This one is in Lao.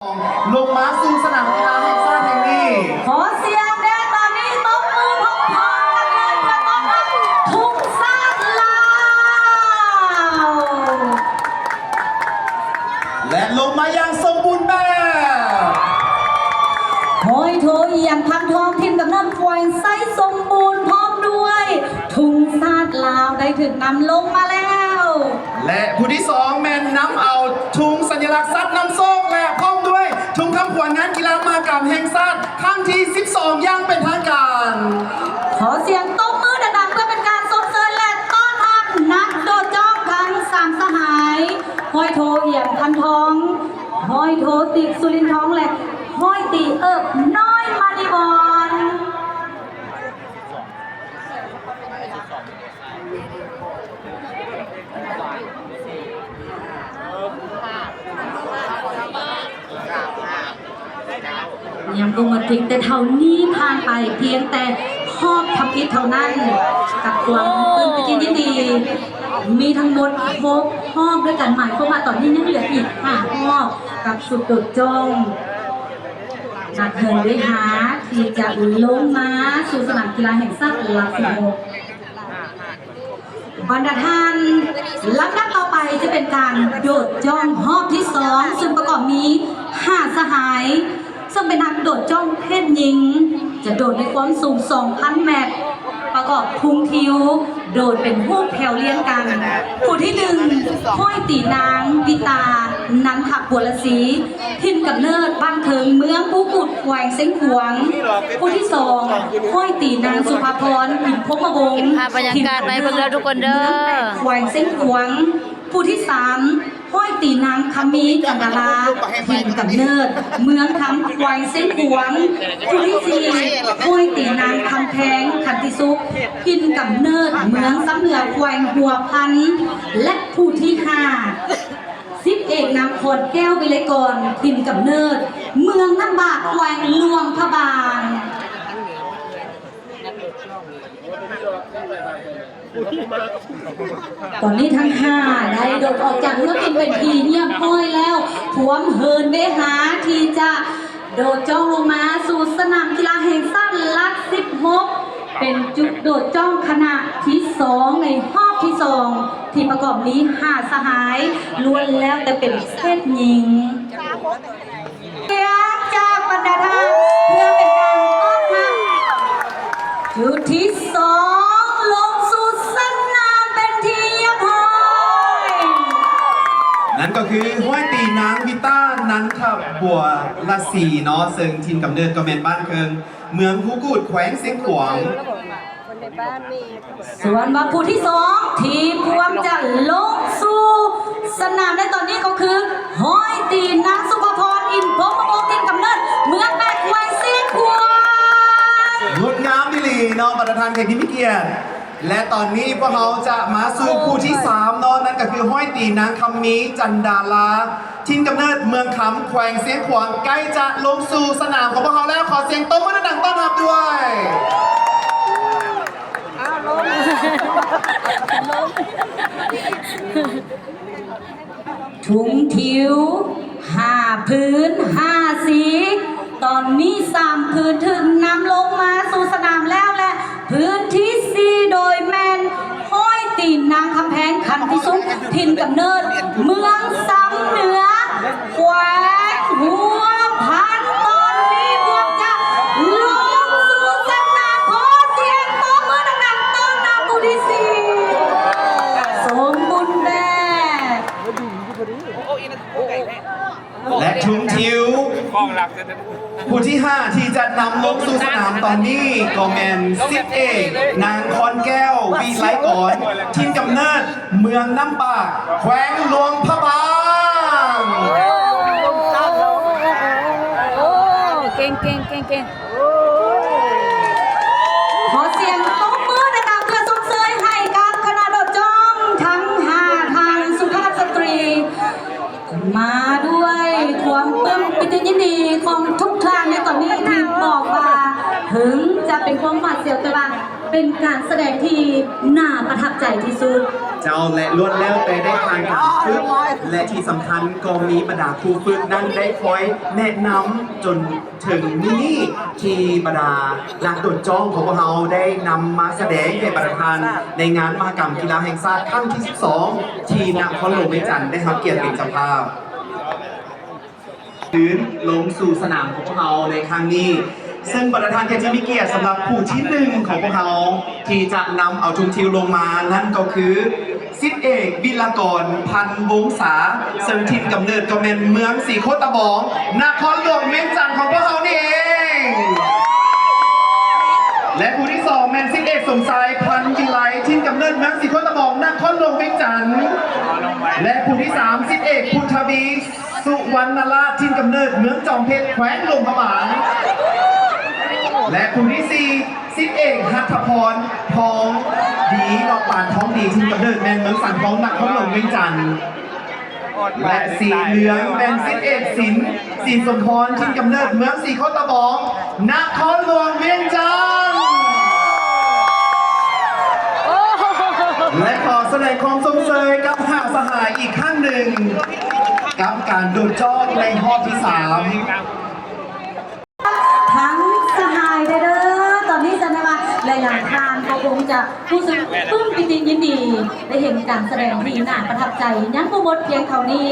ລົງມາສູ່ສະໜາມກິລາແຫ່ງຊາດແຫ່ງນີ້. ຂໍສຽງແດ່ຕອນນີ້ ຕົບມືພ້ອມໆກັນເລີຍ ເພື່ອຕ້ອນຮັບທຸງຊາດລາວ ແລະ ລົງມາຢ່າງສົມບູນແບບ. ຮ້ອຍໂທ ອຽງ ຄຳທອງ ຖິ່ນກຳເນີດແຂວງໄຊສົມບູນ ພ້ອມດ້ວຍທຸງຊາດລາວໄດ້ຖືກນຳລົງມາແລ້ວ. ແລະ ຜູ້ທີສອງແມ່ນນຳເອົາທຸງສັນຍະລັກສັດນຳໂຊກ ແລະ ພ້ອມດ້ວຍທຸງຄຳຂວັນງານກິລາມະຫະກຳແຫ່ງຊາດຄັ້ງທີສິບສອງ ຢ່າງເປັນທາງການ. ຂໍສຽງຕົບມືດັງໆ ເພື່ອເປັນການຊົມເຊີຍ ແລະ ຕ້ອນຮັບນັກໂດດຈ້ອງທັງສາມສະຫາຍ ຮ້ອຍໂທ ອຽງ ຄຳທອງ, ຮ້ອຍໂທ ຕິກ ສຸລິນທອງ ແລະ ຮ້ອຍຕີ ເອິບ ນ້ອຍ ມະນີວອນ. ຍັງບໍ່ໝົດພຽງແຕ່ເທົ່ານີ້, ຜ່ານໄປພຽງແຕ່ຮອບທຳອິດເທົ່ານັ້ນ, ກັບຄວາມປຶ້ມປີຕິຍິນດີ ມີທັງໝົດຫົກຮອບດ້ວຍກັນ, ໝາຍຄວາມວ່າຕອນນີ້ຍັງເຫຼືອອີກຫ້າຮອບກັບຊຸດໂດດຈ້ອງ ນັກເຫີນເວຫາທີ່ຈະລົງມາສູ່ສະໜາມກິລາແຫ່ງຊາດຫຼັກສິບຫົກ. ບັນດາທ່ານ, ລຳດັບຕໍ່ໄປຈະເປັນການໂດດຈ້ອງຮອບທີສອງ ຊຶ່ງປະກອບມີຫ້າສະຫາຍ, ເຊິ່ງເປັນນັກໂດດຈ້ອງເພດຍິງ, ຈະໂດດໃນຄວາມສູງສອງພັນແມັດ, ປະກອບທຸງທິວ, ໂດດເປັນຮູບແຖວລຽງກັນ. ຜູ້ທີໜຶ່ງ ຮ້ອຍຕີນາງ ວິຕາ ນັນທະບົວລະສີ, ຖິ່ນກຳເນີດບ້ານເທິງ ເມືອງພູກຸດ ແຂວງຊຽງຂວາງ. ຜູ້ທີສອງ ຮ້ອຍຕີນາງ ສຸພາພອນ ອິນພົມມະວົງ, ເກັບພາບບັນຍາກາດໄວ້ເບິ່ງເດີທຸກຄົນເດີ, ເມືອງແປກ ແຂວງຊຽງຂວາງ. ຜູ້ທີສາມ ຮ້ອຍຕີນາງ ຄຳມີ ຈັນດາລາ, ຖິ່ນກຳເນີດເມືອງຄຳ ແຂວງຊຽງຂວາງ. ຜູ້ທີສີ່ ຮ້ອຍຕີນາງ ຄຳແພງ ຂັນຕິສຸກ, ຖິ່ນກຳເນີດເມືອງຊຳເໜືອ ແຂວງຫົວພັນ. ແລະ ຜູ້ທີຫ້າ ສິບເອກ ນາງ ຄອນແກ້ວ ວິໄລກອນ, ຖິ່ນກຳເນີດເມືອງນ້ຳບາກ ແຂວງຫຼວງພະບາງ. ຕອນນີ້ທັງຫ້າໄດ້ໂດດອອກຈາກເຮືອບິນເປັນທີ່ຮຽບຮ້ອຍແລ້ວ, ພວມເຫີນເວຫາທີ່ຈະໂດດຈ້ອງລົງມາສູ່ສະໜາມກິລາແຫ່ງຊາດຫຼັກສິບຫົກ ເປັນຈຸດໂດດຈ້ອງຄະນະທີສອງໃນຮອບທີສອງ ທີ່ປະກອບມີຫ້າສະຫາຍ, ລ້ວນແລ້ວແຕ່ເປັນເພດຍິງ. ສຽງຈາກບັນດາທ່ານ ເພື່ອເປັນການຕ້ອນຮັບ ຈຸດທີສອງ ລົງສູ່ສະໜາມເປັນທີ່ຮຽບຮ້ອຍ. ນັ້ນກໍຄື ຮ້ອຍຕີນາງ ວິຕາ ນັນທະບົວລະສີເນາະ, ເຊິ່ງຖິ່ນກຳເນີດກໍແມ່ນບ້ານເຄິ່ງ ເມືອງພູກູດ ແຂວງຊຽງຂວາງ. ສ່ວນວ່າຜູ້ທີສອງທີ່ພວມຈະລົງສູ່ສະໜາມໃນຕອນນີ້ກໍຄື ຮ້ອຍຕີນາງ ສຸພາພອນ ອິນພົມມະວົງ ຖິ່ນກຳເນີດເມືອງແປກ ແຂວງຊຽງຂວາງ. ງົດງາມອີ່ຫຼີເນາະ ບັນດາທ່ານແຂກທີ່ມີກຽດ. ແລະ ຕອນນີ້ພວກເຮົາຈະມາສູ່ຜູ້ທີສາມເນາະ, ນັ້ນກໍຄື ຮ້ອຍຕີນາງ ຄຳມີ ຈັນດາລາ ຖິ່ນກຳເນີດເມືອງຄຳ ແຂວງຊຽງຂວາງ ໃກ້ຈະລົງສູ່ສະໜາມຂອງພວກເຮົາແລ້ວ. ຂໍສຽງຕົບມືດັງໆຕ້ອນຮັບດ້ວຍ. ທຸງທິວ ຫ້າຜືນ ຫ້າສີ, ຕອນນີ້ສາມຜືນຖືກນຳລົງມາສູ່ສະໜາມແລ້ວ ແລະ ຜືນທີສີ່ ໂດຍແມ່ນ ຮ້ອຍຕີນນາງ ຄຳແພງ ຂັນຕິສຸກ, ຖິ່ນກຳເນີດເມືອງຊຳເໜືອ ແຂວງຫົວພັນ. ຕອນນີ້ພວມຈະລົງສູ່ສະໜາມ, ຂໍສຽງຕົບມືດັງໆຕ້ອນຮັບຜູ້ທີສີ່ ສົມບູນແບບ. ແລະ ທຸງທິວ ຜູ້ທີຫ້າທີ່ຈະນຳລົງສູ່ສະໜາມຕອນນີ້ກໍແມ່ນ ສິບເອກ ນາງ ຄອນແກ້ວ ວິໄລກອນ, ຖິ່ນກຳເນີດເມືອງນ້ຳປາກ ແຂວງຫຼວງພະບາງ. ໂອ້ ເກັ່ງໆໆໆ. ຂໍສຽງຕົບມືດັງໆ ເພື່ອຊົມເຊີຍໃຫ້ກັບຄະນະໂດດຈ້ອງທັງຫ້າທ່ານສຸພາບສະຕຣີ ມາດ້ວຍຄວາມປຶ້ມປີຕິຍິນດີຂອງທຸກທ່ານໃນຕອນນີ້ ທີ່ບອກວ່າເຖິງຈະເປັນຄວາມຫວາດສຽວ ແຕ່ວ່າ ເປັນການສະແດງທີ່ໜ້າປະທັບໃຈທີ່ສຸດ. ເຈົ້າ ແລະ ລ້ວນແລ້ວແຕ່ໄດ້ຜ່ານການຝຶກ ແລະ ທີ່ສຳຄັນກໍມີບັນດາຄູຝຶກນັ້ນໄດ້ຄອຍແນະນຳຈົນເຖິງມື້ນີ້ ທີ່ບັນດານັກໂດດຈ້ອງຂອງພວກເຮົາໄດ້ນຳມາສະແດງໃຫ້ບັນດາທ່ານໃນງານມະຫະກຳກິລາແຫ່ງຊາດຄັ້ງທີສິບສອງ ທີ່ນະຄອນຫຼວງວຽງຈັນໄດ້ຮັບກຽດເປັນເຈົ້າພາບ. ຄືນລົງສູ່ສະໜາມຂອງພວກເຮົາໃນຄັ້ງນີ້ ເຊິ່ງບັນດາທ່ານກໍຈະມີກຽດສຳລັບຜູ້ທີໜຶ່ງຂອງພວກເຮົາ ທີ່ຈະນຳເອົາທຸງທິວລົງມາ ນັ້ນກໍຄື ສິບເອກ ວິລະກອນ ພັນວົງສາ ເຊິ່ງຖິ່ນກຳເນີດກໍແມ່ນເມືອງສີໂຄດຕະບອງ ນະຄອນຫຼວງວຽງຈັນຂອງພວກເຮົານີ້ເອງ ແລະ ຜູ້ທີສອງແມ່ນສິບເອກ ສົມຊາຍ ພັນວິໄລ ຖິ່ນກຳເນີດເມືອງສີໂຄດຕະບອງ ນະຄອນຫຼວງວຽງຈັນ ແລະ ຜູ້ທີສາມ ສິບເອກ ພຸດທະວີ ສຸວັນນະລາດ ຖິ່ນກຳເນີດເມືອງຈອມເພັດ ແຂວງຫຼວງພະບາງ ແລະ ຜູ້ທີສີ່ ສິບເອກ ຫັດຖະພອນ ທອງດີ ເນາະ ປານທອງດີ ຖິ່ນກຳເນີດແມ່ນເມືອງສັງທອງ ນະຄອນຫຼວງວຽງຈັນ ແລະ ສີເຫຼືອງແມ່ນສິບເອກ ສິນ ສີສົມພອນ ຖິ່ນກຳເນີດເມືອງສີໂຄດຕະບອງ ນະຄອນຫຼວງວຽງຈັນ ແລະ ຂໍສະແດງຄວາມຊົມເຊີຍກັບຫ້າສະຫາຍອີກຄັ້ງໜຶ່ງ ກັບການໂດດຈອກໃນຮອບທີສາມ ທັງສະຫາຍເດີ ຕອນນີ້ຈະໄດ້ວ່າ ແລະ ຫຼາຍໆທ່ານກໍຄົງຈະຮູ້ສຶກປຶ້ມປີຕິຍິນດີ ໄດ້ເຫັນການສະແດງທີ່ໜ້າປະທັບໃຈ ຍັງບໍ່ໝົດພຽງເທົ່ານີ້.